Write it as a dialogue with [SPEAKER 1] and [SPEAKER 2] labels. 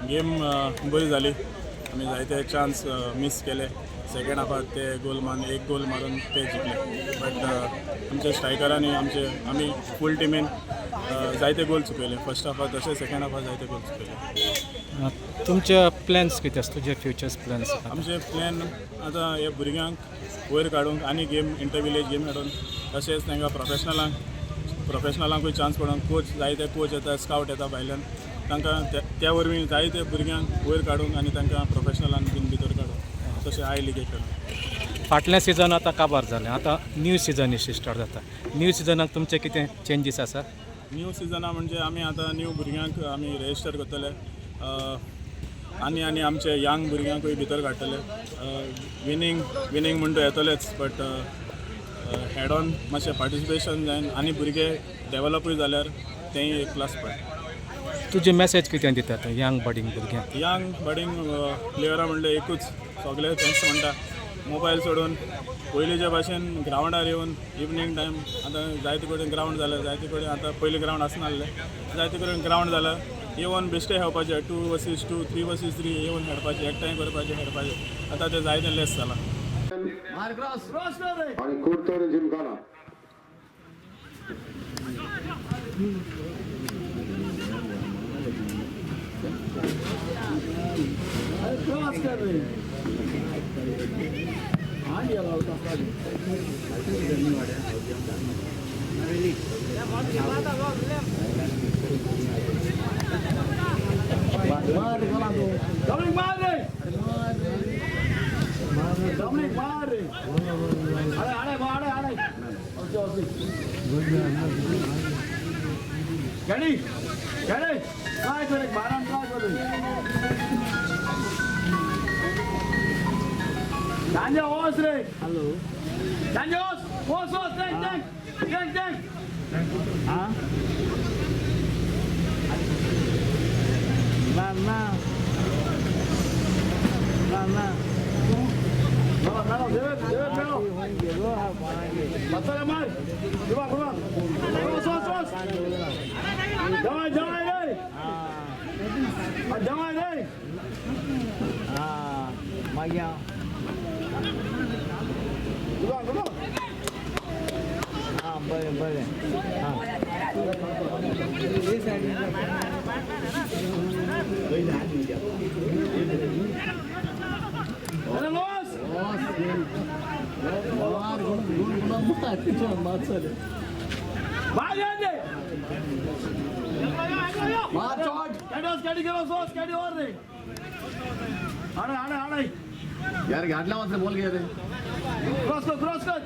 [SPEAKER 1] Game बरी जाली. आमी जायते चान्स मीस केले. सेकेंड हाफाक ते गोल मारून, एक गोल मारून ते जिखले. बट आमच्या स्ट्रायकरांनी, आमचे आमी फूल टिमीन जायते गोल चुकयले. फर्स्ट हाफाक तशें सेकेंड हाफाक जायते गोल चुकयले.
[SPEAKER 2] तुमचे प्लॅन्स कितें आसा, तुजे फ्युचर्स प्लॅन्स?
[SPEAKER 1] आमचे प्लॅन आतां हे भुरग्यांक वयर काडूंक आनी गेम, इंटर विलेज गेम खेळून, तशेंच तांकां प्रोफेशनलांकूय चान्स पडोन. कोच जायते कोच येता, स्कावट येता भायल्यान, तांकां त्या वरवीं जायते भुरग्यांक वयर काडूंक आनी तांकां प्रोफेशनलान बीन भितर काडूंक, तशें I लिगेक खेळूंक.
[SPEAKER 2] फाटल्या सिजन आतां काबार जालें, आतां न्यू सिजन स्टार्ट जाता. न्यू सिजनाक तुमचे कितें चेंजीस आसा?
[SPEAKER 1] न्यू सिजना म्हणजे आमी आतां न्यू भुरग्यांक आमी रेजिस्टर करतले आनी आनी आमचे यंग भुरग्यांकूय भितर काडटले. विनींग विनींग म्हणटा येतलेच, बट हेड ऑन मातशें पार्टिसिपेशन जायन आनी भुरगे डेवलपूय जाल्यार तेंय एक प्लस पॉयंट.
[SPEAKER 2] तुजी मॅसेज कितें दिता आतां यंग बडींग भुरग्यांक?
[SPEAKER 1] यंग बडींग प्लेयरां म्हणलें एकूच, सगळे तेंच म्हणटा, मोबायल सोडून पयलींच्या भाशेन ग्रावंडार येवन इवनींग टायम. आतां जायते कडेन ग्रावंड जालें, जायते कडेन. आतां पयलीं ग्रावंड आसनासलें, जायते कडेन ग्रावंड जालां. येवन बेश्टे खेळपाचें, 2 vs 2, 3 vs 3 येवन खेळपाचें, एकठांय करपाचें, खेळपाचें. आतां तें जायतें लेस जालां.
[SPEAKER 3] आणि कुडतरी जिमखाना.
[SPEAKER 4] Dominic, मार रे. डॉमिनिक, मार रे. अरे अरे अरे अरे, okay okay. गाडी गाडी, ट्राय कर एक बारा, ट्राय कर. गांजा ओस रे. हॅलो, गांजा ओस ओस ओस. Tank tank tank tank. हा ना ना ना ना. No, no, debe, debe, pero. Pásale mal. Lleva, lleva. Vamos, vamos, vamos. જવાય, જવાય રે. જવાય રે.
[SPEAKER 5] હા, માગ્યા.
[SPEAKER 4] જુઓ, જુઓ.
[SPEAKER 5] હા, ભલે ભલે. હા.
[SPEAKER 4] અરે લોસ. બહાર જાય.
[SPEAKER 5] માર ચોટ.
[SPEAKER 4] કેડી ઓસ, કેડી કરો સોસ, કેડી ઓર રે. આણે આણે આણે.
[SPEAKER 3] यार, घाटला मात्र बॉल घ्या रे.
[SPEAKER 4] ક્રોસ કર, ક્રોસ કર.